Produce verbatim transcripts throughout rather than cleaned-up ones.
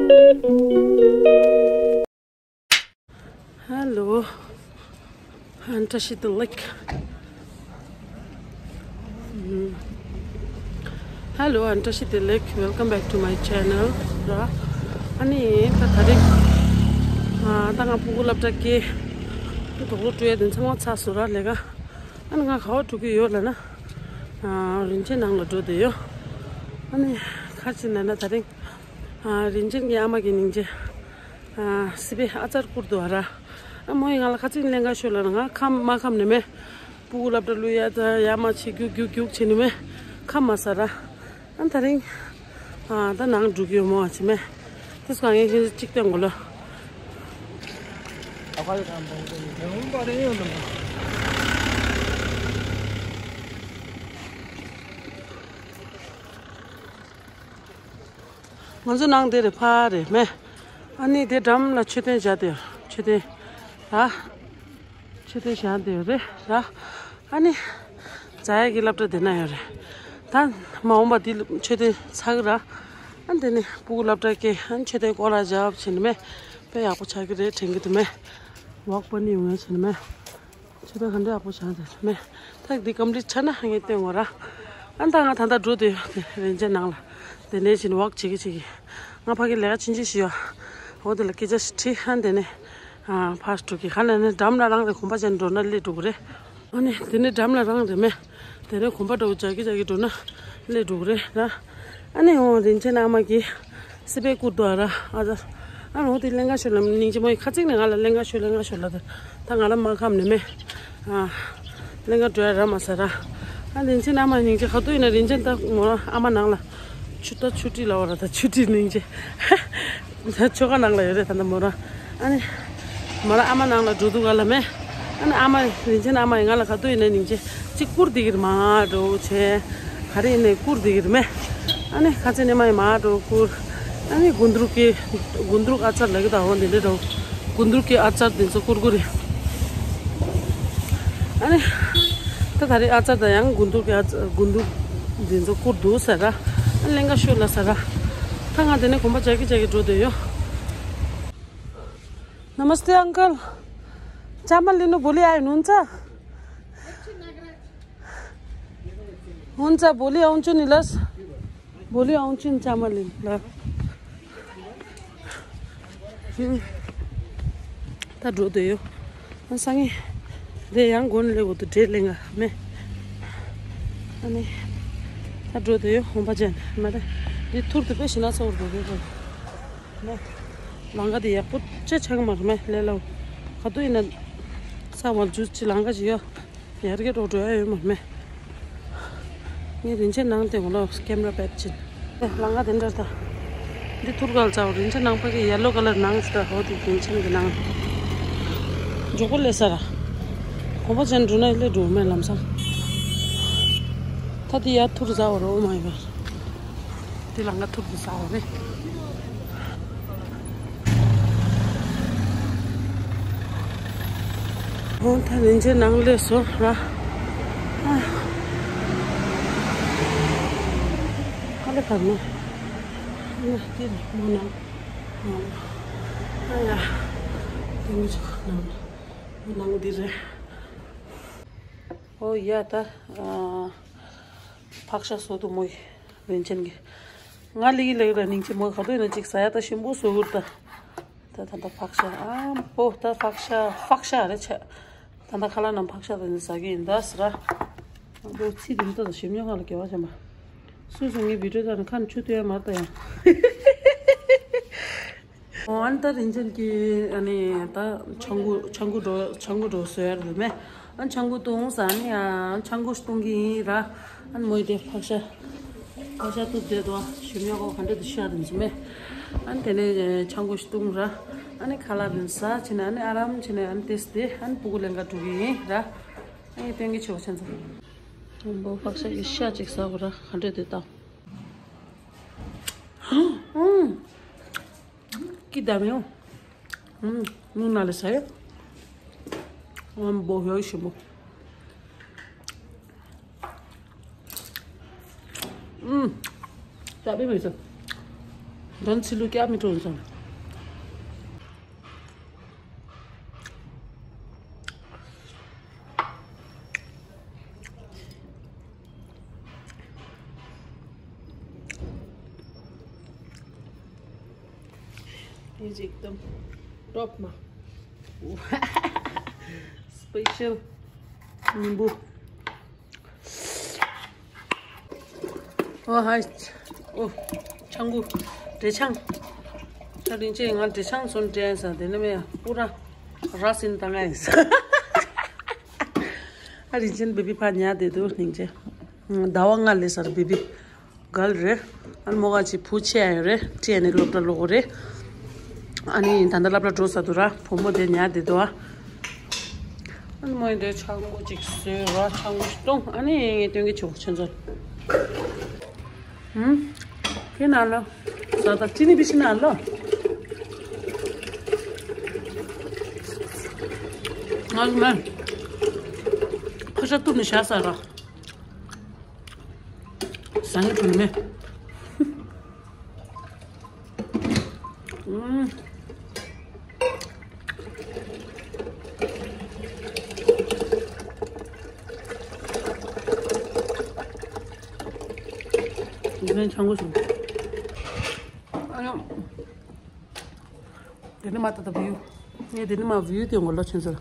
Hello. ཨ་ནི་བཀྲ་ཤིས་བདེ་ལེགས། Hello, ཨ་ནི་བཀྲ་ཤིས་བདེ་ལེགས། Welcome back to my channel ར། ཨ་ནི་ད་ད་རེས་ཨ་ད་ང་སྤུ་གུ་སློབ་གྲྭ་སྐྱེལ་དུག་ལོག་སྤྲོད་ཡ་དེ་ཚང་མ་ཚར་སོང་ར་ལས་ཀ། ཨ་ནི་ང་ག་པར་འགྲོ་གི་ཡོད་ལབ་ན། ཨ་རིན་ཆེན་ནང་ལ་འགྲོ་བསྡད་ཡོད། ཨ་ནི་ག་རེ་བྱས་ན་ན་ད་རིང་ཨ་རིན་ཆེན་གྱི་ཨ་མ་གི་སྙིང་རྗེ། ཨ་སི་པའི་ཨ་ཙར་བསྐུར་འདུག་ཨ་ར། ཨ་མོ་ཡིས་ང་ལ་ཁ་ཚིག་ལེན་ག་ཤོག་ལབ་ན་ང་ཁམས་མ་ཁམས་ནས་མེད། སྤུ་གུ་སློབ་གྲྭ་བླུག་ཡ་ད་ཡ་མ་བྱེད་རྒྱུག་རྒྱུག་རྒྱུག་བྱེད་ནས་མེད། ཁམས་མ་ཟ་ར། ཨ་ད་རིང་ཨ་ད་ནང་འགྲོ་གི་ཡོད་མོ་བྱེད་མེད། དེ་སོང་ངས་ཁྱེད་ཚོ་གཅིག་སྟོན་དགོས་ལ། ང་ཚོ་ནང་དེ་རེད། ཕར་རེད་མེད། ཨ་ནི་དེ་འགྲམ་ལ་མཆོད་རྟེན་བཞག་དེ་ཡོད། མཆོད་རྟེན་ར། མཆོད་རྟེན་བཞག་དེ་ཡོད་རེད་ར། ཨ་ནི་རྫ་ཡག་གི་སློབ་གྲྭ་དེ་ན་ཡོད་རེད། ད་མ་འོངས་པ་འདི་མཆོད་རྟེན་ཚར་གི་ར། ཨ་ནི་དེ་ནི་སྤུ་གུ་སློབ་གྲྭ་སྐྱེལ། ཨ་ནི་མཆོད་རྟེན་སྐོར་ར་རྒྱབ་བྱས་ནི་མེད། དཔེ་ཡག་པོ་ཆགས་ཀྱི་རེད་དྲན་གྱི་འདུག་མེད། ཝོག་པ་ནི་ཡོང་ཡ་བྱས་ནི་མེད། ཆུ་ཚོད་ག་འདྲ་ཡག་པོ་བྱུང་དེ་མེད། ད་འདི་ཀམ་པི་ལིཊ་ཆགས་ན་ངས་སྟོན་དགོས་ར། ཨ་ད་ང་ད་ལྟ་འགྲོ་དུས་རིན་ཆེན་ནང་ལ་དེ་ནས་བཞིན་ཝོག་བྱེད་ཀྱི་བྱེད་ཀྱི། ང་ཕ་གི་ལས་ཀ་ཕྱིན་ཅི་ཞིག་ཡོད། འོ་དེ་ལ་སྐད་ཆ་ཞིག་དྲིས། ཨ་དེ་ནས་ཨ་ཕར་འགྲོ་གི། ག་ལ་ནི་འགྲམ་ལ་རང་རེ་གོམ་པ་ཅན་འགྲོ་ན་སླེབས་འགྲོ་གི་རེད། ཨ་ནི་དེ་ནས་འགྲམ་ལ་རང་རེ་མེད། དེ་ནས་གོམ་པ་འདྲ་བོ་རྒྱག་གི་རྒྱག་གི་འགྲོ་ན་སླེབས་འགྲོ་གི་རེད་ར། ཨ་ནི་འོ་རིན་ཆེན་ཨ་མ་གི་སི་པའི་བསྐུར་འདུག་ཨ་ར། ཨ་ཙ། ཨ་རོ་དེ་ལེན་ག་ཤོག་ལབ་སྙིང་རྗེ་མོ་ཡིས་ཁ་ཚིག་ནས་ང་ལ་ལེན་ག་ཤོག་ལེན་ག་ཤོག་ལབ་དེ། ད་ང་ལ་མ་ཁམས་ནས་མེད། ཨ། ལེན་ག་འགྲོ་ཡ་ར་མ་ཟ་ར། ཨ་རིན་ཆེན་ཨ་མ་སྙིང་རྗེ། ག་དུས་ཡིན་ན་རིན་ཆེན་ད་མོ་རང་ཨ་མ་ནང་ལ་ཆུ་ད་ཆུ་ཊི་ལབ་པ་ར། ད་ཆུ་ཊི་སྙིང་རྗེ། ད་ཆོ་ག་ནང་ལ་ཡོད་རེད་ད་ད་མོ་རང་། ཨ་ནི། མོ་རང་ཨ་མ་ནང་ལ་འགྲོ་འདུག་ག་ལ་མེད། ཨ་ནི་ཨ་མ་རིན་ཆེན་ཨ་མ་ཡིས་ང་ལ་ག་དུས་ཡིན་ན་སྙིང་རྗེ་གཅིག་བསྐུར་བསྡད་ཀྱི་རེད། མ་འགྲོ་བྱས། ག་རེ་ཡིན་ནའི་བསྐུར་བསྡད་ཀྱི་རེད་མེད། ཨ་ནི་ཁ་ཚེ་ནས་མ་ཡིན་མ་འགྲོ་བསྐུར། ཨ་ནི་དགུན་དུག་གི་དགུན་དུག་ཨ་ཙར་ལབ་ཀྱི་ད་འོ་འདི་འདྲ་འགྲོ། དགུན་དུག་གི་ཨ་ཙར་འདི་ཚོ་བསྐུར་གྱི་རེད། ཨ་ནི། ད་ད་རེས་ཨ་ཙར་དང་ཡང་དགུན་དུག་གི་ཨ་ཙར་དགུན་དུག་འདི་ཚོ་བསྐུར་འདུག་ཟེར་ར། ཨ་ལེན་ག་ཤོག་ལབ་ཟེར་ར། ད་ང་དེ་ནས་གོམ་པ་རྒྱག་གི་རྒྱག་གི་འགྲོ་བསྡད་ཡོད། नमस्ते अंकल। चामल लिनु, भोलि आउनुहुन्छ? हुन्छ, भोलि आउँछु नि लस। भोलि आउँछु नि चामल लिनु ल। ད་འགྲོ་འདོད་ཡོད། ཨ་སང་ངས་དེ་ཡང་དགོན་ལས་འོ་དུ་འདྲེ་ལེན་ག་མེད། ཨ་ནི་ད་འགྲོ་འདོད་ཡོད། འོང་པ་ཅན་མ་རེད། འདི་ཐུར་དུ་དཔེ་ཞིག་ན་ཚོར་འདོད་ཡོད། ལང་ཀ་དེ་ཡག་པོ་ཅི་ཆགས་མ་རེད་མེད་ལས་ལ། ག་དུས་ཡིན་ན་ས་བར་ཇུས་ཅི་ལང་ཀ་ཞིག་ཡོད། ཡར་རྒྱས་འགྲོ་འགྲོ་ཡ་ཡོད་མ་རེད་མེད། ངས་རིན་ཆེན་ནང་དེ་ངོ་ལོག་ཀེམ་ར་པེད་ཅིན། ལང་ཀ་དེ་འདྲ་ད། འདི་ཐུར་གལ་ཚ་བོ་རིན་ཆེན་ནང་པ་གི་ཡེ་ལོ་ཀ་ལར་ནང་ཞིག་ད་ཧོ་དེ་རིན་ཆེན་གི་ནང་། མགྱོགས་པོ་ལས་ས་ར། གོམ་པ་ཅན་འགྲོ་ན་ལས་འགྲོ་མེད་ལམ་སང་། ད་དེ་ཡ་ཐུར་ཟ་བ་རོ་མ་ཡོད། དེ་ལ་ང་ཐུག་ཏུ་ཟ་བ་རེད། འོ་ད་ལན་ཆེ་ནང་ལས་སོ་ར། ཨ། ཨ་ལེ་གར་ནོ། ཨ་ལེ་དེ་རེད་མོ་ནང་། ཨ་ཡ། དེ་མི་ཆོག་ནང་། ནང་འདི་རེད། ཨོ་ཡ་ད། ཨ། ཕག་ཤ་བཟོ་འདུག་མོ་ཡིས། རིན་ཆེན་གྱིས། ང་ལི་ལི་ལ་སྙིང་རྗེ་མོ་ག་དུས་ཡིན་ན་ཅིག་ཟ་ཡ་ད་ཞིམ་པོ་བཟོ་གི་རེད་ད། ད་ད་ད་ཕག་ཤ་ཨ་པོ་ད་ཕག་ཤ་ཕག་ཤ་རེད་ཆ། ད་ད་ཁ་ལག་ནང་ཕག་ཤ་ད་ནི་ཟ་གི་ཡིན་ད་ཟེར་ར། ཨ་པོ་ཚིག་དེ་མི་ད་ད་ཞིམ་ཉོ་ག་ལ་དགེ་བ་བྱམས་པ། སུས་སུ་ངའི་བི་ཌིའོ་ད་ནི་ཁ་ནས་ཆུ་ཐོན་ཡ་མ་རེད་ད་ཡ། ཨོ་ཨ་ནི་ད་རིན་ཆེན་གྱིས་ཨ་ནི་ད་ཆང་ཁུ་ཆང་ཁུ་འགྲོ་ཆང་ཁུ་འགྲོ་བཟོ་ཡ་རེད་མེད། ཨ་ཆང་ཁུ་བཏུང་ཟ་ནི་ཡ་ཆང་ཁུ་བཏུང་གི་ཡིན་ར། ཨ་ནི་མོ་ཡི་དེ་ཕག་ཤ་ཕག་ཤ་བཏུབ་བསྡད་དོ་ཞིམ་ཉོ་གོ་ག་འདྲ་དུ་ཤ་རིན་ཆེན་མེད། ཨ་ནི་དེ་ནས་ཆང་ཁུ་ཞིག་བཏུང་ར། ཨ་ནི་ཁ་ལག་རིན་ཟ་ཕྱིན་ཨ་ནི་ཨ་རམ་ཕྱིན་ཨ་ནི་ཏེས་ཏེ་ཨ་ནི་སྤུ་གུ་ལེན་ག་འགྲོ་གི་ཡིན་ར། ཨ་ནི་སྟོན་གི་ཆོག་ཆེན་ཚོ། ཨོ་ཕག་ཤ་གི་ཤ་ཅིག་ཟ་གོ་ར་ག་འདྲ་དུ་བཏང་། ཀི་ད་མེའོ། ཨུམ། མིག་ནང་ལ་ཟ་ཡ། ཨུམ། བོ་ཧོ་ཞིམ་པོ། ཨུམ། ད་བི་མི་ཟ། དོན་ཚིག་ལུ་སྐྱབས་མི་སྤྲོ་སོང་། ཡིན་ཅིག་དམ་ཀྲོབ་མ། སི་པེ་ཤལ་ཉིན་པོ། ཨོ་ཧའི། ཨོ། ཆང་གུ། འབྲས་ཆང་། ད་རིན་ཆེན་ང་འབྲས་ཆང་བཟོ་འདྲེན་ས་དེ་ནི་མེད་པུ་ར། ར་སིན་ད་ང་ཡིན་ས། ཨ་རིན་ཆེན་བེ་བི་ཕ་ཉལ་བསྡད་འདུག་སྙིང་རྗེ། ཟླ་བ་ལྔ་ལས་སར་བེ་བི། གལ་རེད། ཨ་ནི་མོ་ག་ཅིག་བུ་ཆེ་ཡ་ཡོད་རེད། ཁྲིད་ནས་སློབ་གྲྭ་ལོག་གི་རེད། ཨ་ནི་ད་ལྟ་སློབ་གྲྭ་འགྲོ་ས་འདུག་ར། བུ་མོ་དེ་ཉལ་བསྡད་འདུག་ཨ། ཨ་ནི་མོ་ཡིན་དེ་ཆང་མགོ་ཅིག་བཟོས་ར། ཆང་མགོ་ཞིག་བཏུང་། ཨ་ནི་ངས་སྟོན་གི་ཆུ་ཁྱེད་ཚོར། ཧུམ། ཁྱེད་ན་ལ། ཟ་ད་ཅི་ནི་བི་ཤི་ན་ལ། ང་ལ་མ། ཁ་ཤ་བཏུབ་ནས་བཞག་ས་ར། ཟ་ངེ་དུ་མེད། ཨུམ། ཡིན་ཆང་གོ་སོང་། ཨ་ཡོ། དེ་ནི་མ་ཏག་ཏག་བིའུ། ངས་དེ་ནི་མ་བིའུ་དེ་ངོ་ལོ་ཆེན་ཟེར།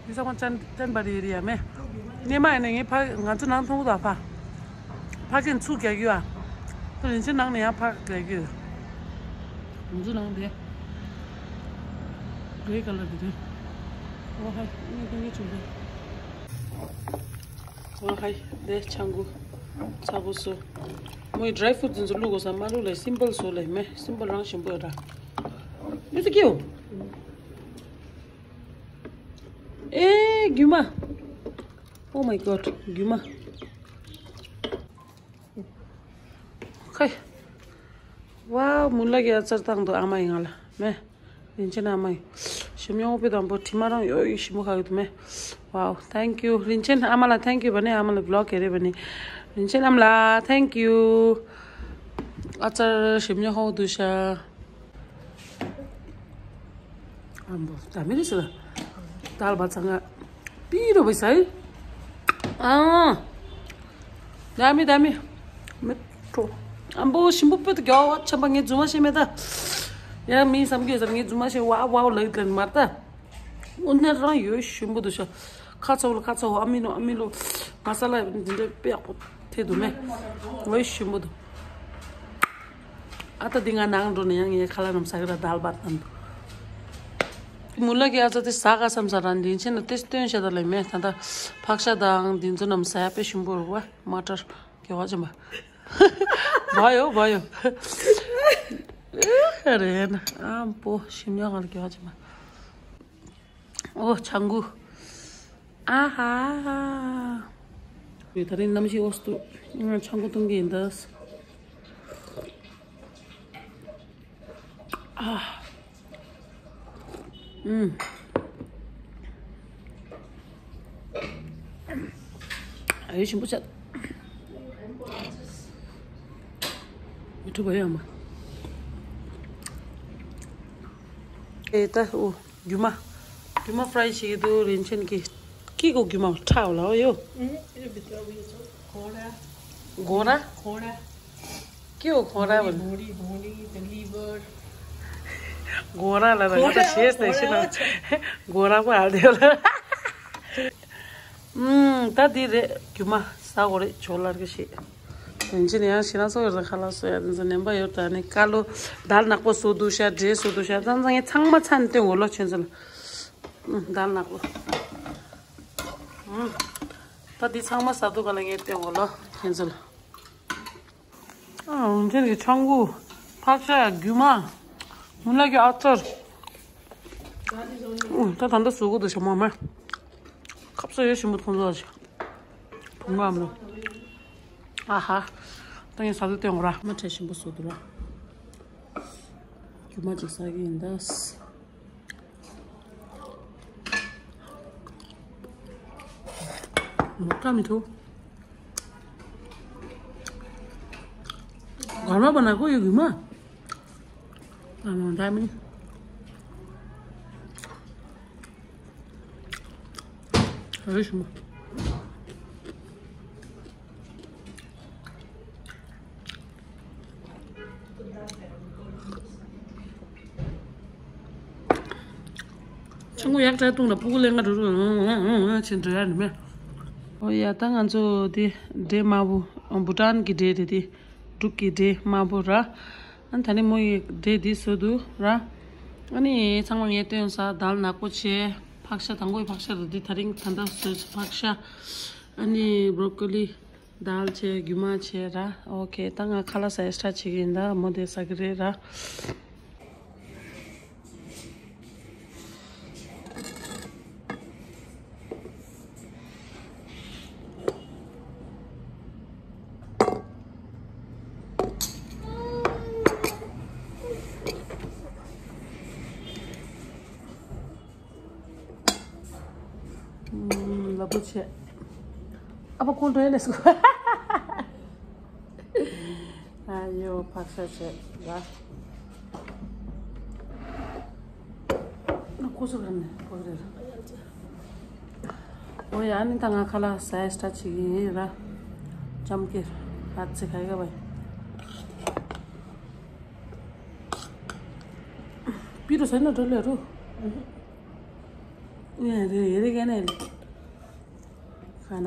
འདི་ཚང་མ་ཅན་ཅན་པ་རེད་རེད་ཡ་མེ། སྙེ་མ་ཡིན་ན་ངས་ཕ་ང་ཚོ་ནང་མཐོང་གི་འདུག་ཕ། ཕ་གིན་ཚུགས་རྒྱག་རྒྱུ་ཨ། ད་རིན་ཆེན་ནང་ནས་ཡང་ཕ་རྒྱག་རྒྱུ། ང་ཚོ་ནང་དེ། ག་རེ་ཀ་ལར་དེ་རེད། ཨོ་ཧའི་ངས་ཀུན་གྱིས་བྱུང་དེ། ཨོ་ཧའི་དེ་ཆང་གུ། ཚ་གུ་སུ། མོའི་ཌ་རའི་ཕུ་རུ་ཊི་འདི་ཚོ་བླུག་དགོས་ས་མ་བླུག་ལེ། སིམ་པལ་བཟོ་ལེ་མེ། སིམ་པལ་རང་ཞིམ་པོ་ཡོད་ར། མི་ཚེ་སྐྱིད། ཨེ་རྒྱུ་མ། Oh my god རྒྱུ་མ། ཁོས། ཝའོ་མུ་ལ་གི་ཨ་ཙར་བཏང་འདུག་ཨ་མ་ཡིས་ང་ལ་མེ། རིན་ཆེན་ཨ་མ་ཡིས། ཞིམ་ཉོག་པོ་དང་པོ་དྲི་མ་རང་ཡོད་ཡོད་ཞིམ་པོ་ཁ་གི་འདུག་མེ། ཝའོ་thank you རིན་ཆེན་ཨ་མ་ལ་thank you བ་ནི་ཨ་མ་ལ་བི་ལོག་གི་རེད་བ་ནི། རིན་ཆེན་ཨ་མ་ལ་thank you ཨ་ཙར་ཞིམ་ཉོག་ཧོ་འདུག་ཤ། ཨམ་བོ་ད་མི་རིགས་སུ་ལ། དལ་བ་ཚང་ང་། པི་རོ་བི་སའི། ཨ། ད་མི་ད་མི། མི་ཁྲོ། ཨམ་བོ་ཞིམ་པོ་པོ་ཏི་རྒྱ་བ་ཆམ་པ་ངའི་རྫུན་མ་ཤེས་མེད་ད། ཡ་མི་བསམ་གྱི་ཡོད་ས་ངའི་རྫུན་མ་ཤེས་ཝ་ཝ་ལ་ཡིད་ལན་མར་ད། འོ་ནས་རང་ཡོད་ཞིམ་པོ་འདུག་ཤ། ཁ་ཚ་བོ་ལ་ཁ་ཚ་བོ་ཨ་མི་ལོ་ཨ་མི་ལོ། མ་ས་ལ་འདི་འདྲ་དཔེ་ཡག་པོ་ཐེ་འདུག་མེ། འོ་ཞིམ་པོ་འདུག་ཨ་ད་འདི་ང་ནང་འགྲོ་ནས་ཡང་ངའི་ཁ་ལག་རྣམས་ཟ་གི་ར་དལ་བར་བཏང་འདུག་མུ་ལ་གི་ཨ་ཙ་དེ་ཟ་ག་བསམ་ས་རང་འདི་ཕྱིན་ན་དེ་སྟོན་བཤད་ད་ལེ་མེ། ད་ད་ཕག་ཤ་དང་འདི་ཚོ་རྣམས་ཟ་ཡ་དཔེ་ཞིམ་པོ་རུ་བ་མ་ཏར་གི་བ་ཅམ་པ། བ་ཡོ་བ་ཡོ། རེད་ན་ཨ་པོ་ཞིམ་ཉོག་ག་ལ་གི་བ་ཅམ་པ། ཨོ་ཆང་གུ། ཨ་ཧ། ད་རིང་གནམ་གཤིས་འོ་སྟུ། ང་ཆང་གུ་འཐུང་གི་ཡིན་ད། ཨ། ཨུམ། ཨ་ཡོད་ཞིམ་པོ་ཆགས། མི་ཐུབ་པ་ཡོད་མ། ཨེ་ད་ཨོ། རྒྱུ་མ། རྒྱུ་མ་ཕ་རའི་བྱེད་ཀྱི་འདུག་རིན་ཆེན་གྱིས། ཀི་གོ་རྒྱུ་མ་ཁྲའོ་ལ་ཨོ་ཡོ། གོ་ར། གོ་ར། ཀི་གོ་གོ་ར་བ། གོ་ར་ལ་ལ་ང་ད་ཤེས་ཟེར་ཤི་ན། གོ་ར་བ་ཨ་དེ་ལ། ཨུམ། ད་འདི་རེད་རྒྱུ་མ་ཟ་གོ་རེད་ཇོ་ལར་གི་ཤེས། དོན་ཆེན་ཡང་ཤི་ན་སོ་ཡོད་ད་ཁ་ལག་སོ་ཡ་དེ་ཚོ་ནན་པ་ཡོད་ད་ནི་ཀ་ལོ། དལ་ནག་པོ་བཟོ་འདུག་ཤ་འབྲས་བཟོ་འདུག་ཤ་ཚང་ཚང་ངས་ཚང་མ་ཚ་ནས་སྟོན་གོ་ལོ་ཁྱོད་ཚོ་ལ། ཨུམ། དལ་ནག་པོ། ཨུམ། ད་འདི་ཚང་མ་ཟ་འདུག་ག་ལ་ངས་སྟོན་གོ་ལོ་ཁྱོད་ཚོ་ལ། ཨ་འོན་ཀྱང་གི་ཆང་གུ། ཕག་ཤ་ཡ་རྒྱུ་མ། མུ་ལ་གི་ཨ་ཙར། ཨུ། ད་ད་ལྟ་བཟོ་གི་འདུག་ཤ་མ་མ། ཁབ་ས་ཡོད་ཞིམ་པོ་མཐོང་ཚོ་ཤ། བུང་བ་མོ། ཨ་ཧ། ད་ངས་ཟ་དུ་སྟོན་གོ་ར་མ་ཁྲེལ་ཞིམ་པོ་བཟོ་འདུག་ར། རྒྱུ་མ་ཅིག་ཟ་གི་ཡིན་ད། ལོག་ཀ་མི་ཐུབ། ཨ་མ་པ་ན་ཁོ་ཡོད་གི་མ། ཨ་མ་ད་མི། རེ་ཞུ་མ། ཆུང་ངུ་ཡག་ཏྲ་བཏུང་ལ་ཕྲུ་གུ་ལེན་ག་འགྲོ་རུ་ཆེན་འགྲོ་ཡ་ནི་མེད། ཨོ་ཡ་ད་ང་ཚོ་དེ་འབྲས་དམར་པོ་བྷུ་ཊན་གྱི་འབྲས་དེ་དེ་འབྲུག་གི་འབྲས་དམར་པོ་ར། ཨ་ནི་ད་ནི་མོ་ཡི་འབྲས་འདི་བཟོས་འདུག་ར། ཨ་ནི་ཚང་མ་ངས་སྟོན་ས་དལ་ནག་པོ་བྱས་ཕག་ཤ་དང་པོའི་ཕག་ཤ་དང་འདི་ད་རིང་ད་ལྟ་བཟོས་ཕག་ཤ། ཨ་ནི་བྷོ་རོ་ཀོ་ལི། དལ་བྱས་རྒྱུ་མ་བྱས་ར། ཨོ་ཁེ་ད་ང་ཁ་ལག་ཟ་ཡི་སི་ཊར་བྱེད་ཀྱི་ཡིན། ད་མོ་དེ་ཟ་གི་རེད་ར། ལབ་པོ་ཆེ། ཨ་ཕ་ཁོང་འགྲོ་ཡ་ནས་སུ། ཨ་ཡོ་ཕག་ཤ་བྱས་ལ། ཁོ་སུ་ག་ནས་ཕག་རེད། ཨོ་ཡ་ནི་ད་ང་ཁ་ལག་ཟ་ཡ་སི་ཊར་བྱེད་ཀྱི་ཡིན་ར། ལྕམ་སྐྱིད་ཨ་ཙི་ཁ་ཡ་ག་བ་ཡིན། པི་རུ་ཟ་ན་འགྲོ་ལེ་རུ། ཡ་རེ་ཡ་རེ་ག་ནས་ཁ་ན་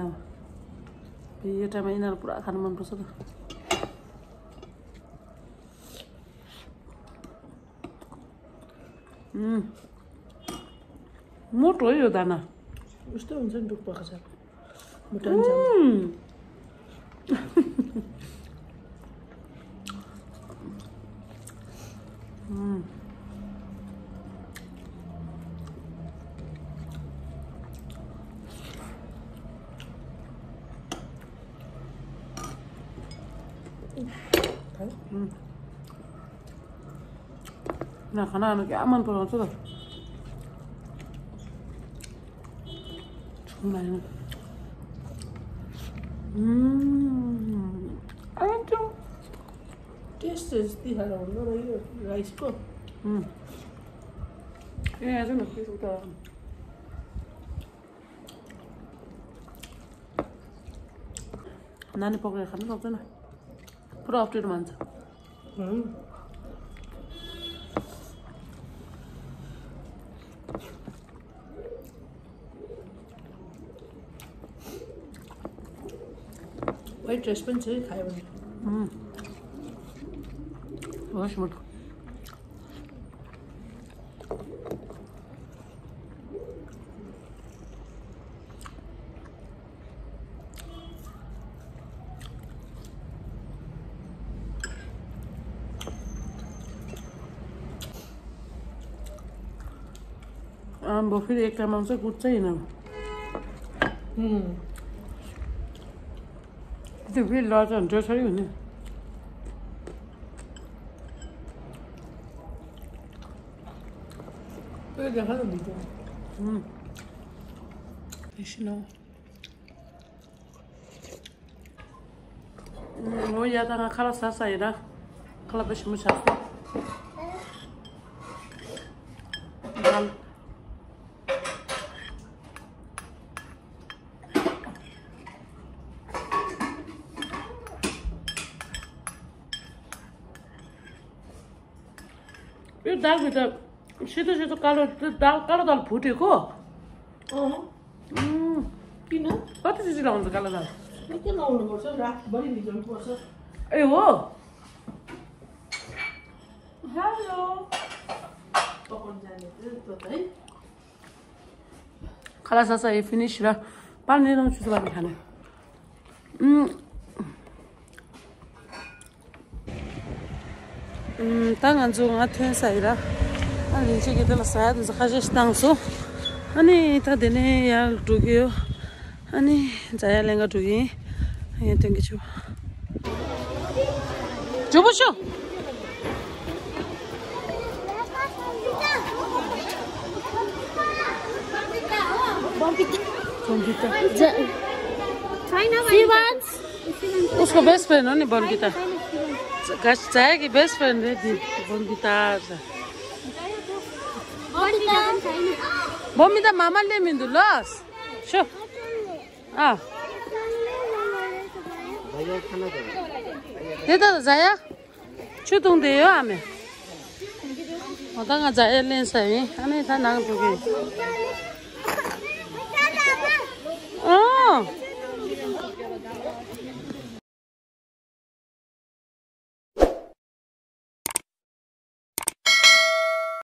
པི་ཡ་ཏྲ་མ་ཡིན་ན་རུ་པུ་ར་ཁ་ན་མ་འགྲོ་ས་རུ། ཨུམ། མོ་འགྲོ་ཡོད་ད་ན། ཨུ་སྟོན་འཛིན་འདུག་པ་ཁ་ཆག་མོ་ཏྲན་ཅང་། ཨུམ། ཨུམ། ཨུམ། ང་ག་ན་ནུ་ཀྱ་མན་པོ་རང་ཚོ་ལ། ཆུང་མ་ཡིན། ཨུམ། ཨ་ཅུང་། ཏེས་ཏེས་ཏི་ཧ་ར་ནོ་ར་ཡོ་རའི་སི་ཀོ། ཨུམ། ཨེ་ཨ་ཅུང་ནུ་ཀྱ་ཟུག་ད། ན་ནི་ཕོག་རེ་ཁ་ནི་ལོག་ཏེ་ན། ཕུ་རོ་ཨབ་ཏུ་མན་ཚ། ཧུམ། ཝེ་ཊི་རེ་སི་པན་སི་ཁ་ཡ་བ་ནི། ཧུམ། ཝ་ཤི་མ་ཏོ། ཨ་འབོ་ཕི་རེ་ཀ་མང་ཚོ་ཀུར་ཙེ་ཡིན་ནམ། ཧུམ། དེ་བི་ལ་ཙམ་འདྲ་ས་ཡོད་ནི། ཨེ་ལེ་ཧ་ལ་མི་འདུག་ཧུམ། ཨེ་ཤི་ནོ། ཨུམ། འོ་ཡ་ད་ང་ཁ་ལག་ཟ་ས་ཡིན་ན། ཁ་ལག་པ་ཞིམ་པོ་ཆགས་སོང་། ཡོད་ད་གི་ད། ཤི་ཏུ་ཤི་ཏུ་ཀ་ལོ་ད་ཀ་ལོ་ད་ལ་བུ་དྲེ་ཁོ། ཨོ། ཨུམ། པི་ན། ཨ་ཏི་ཅི་ཅི་ལ་འོང་ཟེར་ཀ་ལ་ད། ཨི་ཀ་ལ་འོང་ལ་འོང་ཟེར་ར་བ་རི་མི་ཇོན་འོང་ཟེར། ཨེ་འོ། ཧེ་ལོ། པ་ཀོན་ཇ་ནི་ཏི་ཏོ་ཏའི། ཁ་ལག་ཟ་ས་ཡི་ཕི་ནི་ཤི་ར། པར་ནི་རང་ཆུ་ས་བ་ནི་ཁ་ནི། ཨུམ། ཨུམ། ད་ང་ཚོ་ང་ཐོན་ས་ཡི་ར། ཨ་ལིན་ཅི་གི་དེ་ལ་ཟ་ཡ་དེ་ཚོ་ཁ་ཤས་ཤིག་བཏང་སོང་། ཨ་ནི་ད་དེ་ནས་ཡར་འགྲོ་གི་ཡོད། ཨ་ནི་ཛ་ཡ་ལེན་ག་འགྲོ་གི་ཡིན། ཨ་ཡ་སྟོན་གི་ཆུ། ཇོ་བོ་ཤོ། Bonvita. Bonvita. China वाली। उसका बेस्ट फ्रेंड हो नहीं बोनविटा। ག་ཟ་ཡ་གི་best friend རེད་འདི་བོམ་བི་ཏ། བོམ་བི་ཏ་མ་མ་སླེབས་མི་འདུག་ལོས། ཤོ། ཨ། དེ་ད་ཟ་ཡ། ཆུ་བཏུང་དེ་ཡོད་ཨ་མེ། འོ་ད་ང་ཟ་ཡ་ལེན་ས་ཡིན། ཨ་ནི་ད་ནང་འགྲོ་གི།